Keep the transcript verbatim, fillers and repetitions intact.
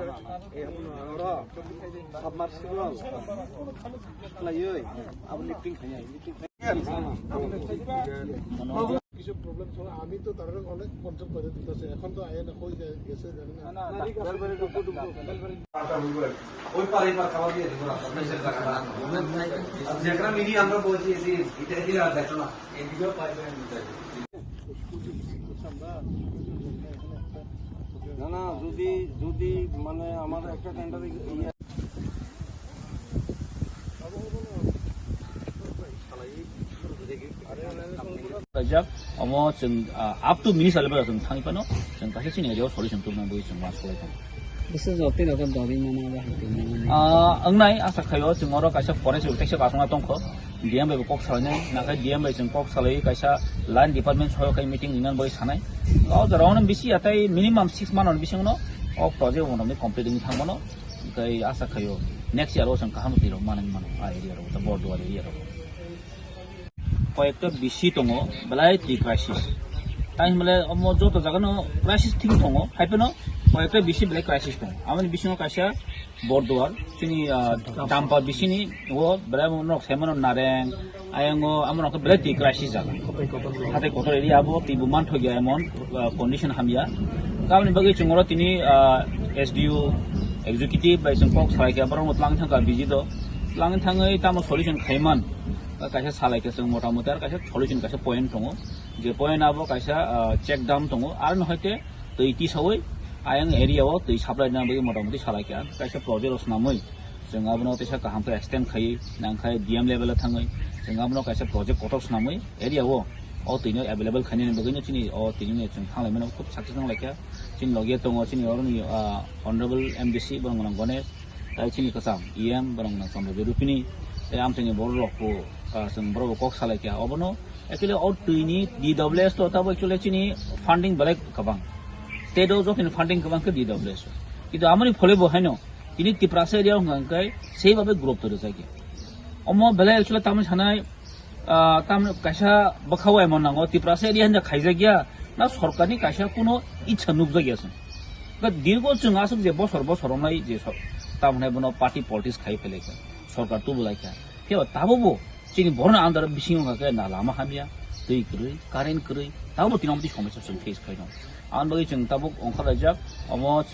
Oro submersible khlaiwi abo lifting khainai, lifting khainai. Kisa problem cholo, ami to tarare onek control kore dite ase, ekhon to aye na koi gese jani na. Oi pare, oi pare, khabar diye dibo, rasta mechel jaga na. Ar jekhana mili amra boichi, eti, eti, eti ar jaito na. না, না, যদি, যদি মানে আমার একটা টেন্ডারে ইয়ে Rajak, omo chwng, ah, up to minister level chwng thangwi phano, chwng kaisa chini area o solution tubuna bagwi chwng uansuk lai tongo. Bwswk jotwi rok khe dobwi mano ba hai tongmani. Ah, wngnai, asa khaio chwng oro kaisa forest protection kasongma tongkho. D M bai bo kok salainai, nakhai D M bai chwng kok salaiwi kaisa line department soyo khai meeting rinani bagwi sanai. O jorao no bisi atai minimum six month ni bisingno o project bo complete wngwi thangmano. Tei asa khaio next year o chwng kaham twi rok manwi mano a area rok, ta Borduar area rok. Koyekta bisi tongo, belai twi crisis. Tai hinmale omo joto jaga no crisis thing tongo, hai phano koyekta bisi belai crisis tongo. Aboni bisingo kaisa Borduar, chini, ah, Champa bisini o belai norok sai mano Nareng, ayang o amo rok belai twi crisis jaga. Hatai kotor area abo twi bo manthokya emon, ah, condition hamya. Tamoni bagwi chwng oro tini, ah, S D O executive bai chwng kok salai kha, borok no tlang thangkha visit o. Tlang thangwi tamo solution khaiman. Kaisa salai khe chwng mota moti aro kaisa solution kaisa point tongo. Je point abo kaisa, ah, check dam tongo. Aro no hoite twi tisawi ayang area o twi supply rwna bagwi mota moti salai kha. Kaisa project rok swnamwi chwng abono teisa kaham khe extend khaiwi nangkhai D M level o thangwi chwng abono kaisa project kotor swnamwi area o, o twi no available khainani bagwi no chini o twi no chwng thanglai mano khub success nang lai kha. Chini logi tongo chini oroni, ah, honorable M D C borok nang Ganesh. Tai chini kwcham E M borok nang Chandra Rupini, tai amchaini borok rok bo, ah, chwng borok bo kok salai kha. Obono actually o twi ni D W S to tabo actually chini funding belai kwbang. State o jotoni funding kwbang khe D W S o. Kintu amoni phole bo haino tini Tiprasa area o hwnkha hwnkhe sei babe group to rwjak ya. Omo belai actually tamoni sanai, ah, tamni kaisa bwkhao emon nango, Tiprasa area hinjak khaijak ya, na sorkarni kaisa kuno ichha nukjak ya chwng. Ba dirgo chwng aswk je bosor bosor romlai je so-, tamhinai bono party politics khai phelaikha, sorkar tubulaikha. Phiya ba tabukbo chini borokni under bisingo hwnkha khe na lama hamya, twi kwrwi, current kwrwi, tabukbo tini omo twi somosya chwng face khaino. Aboni bagwi chwng tabuk ongkhorlaijak, omo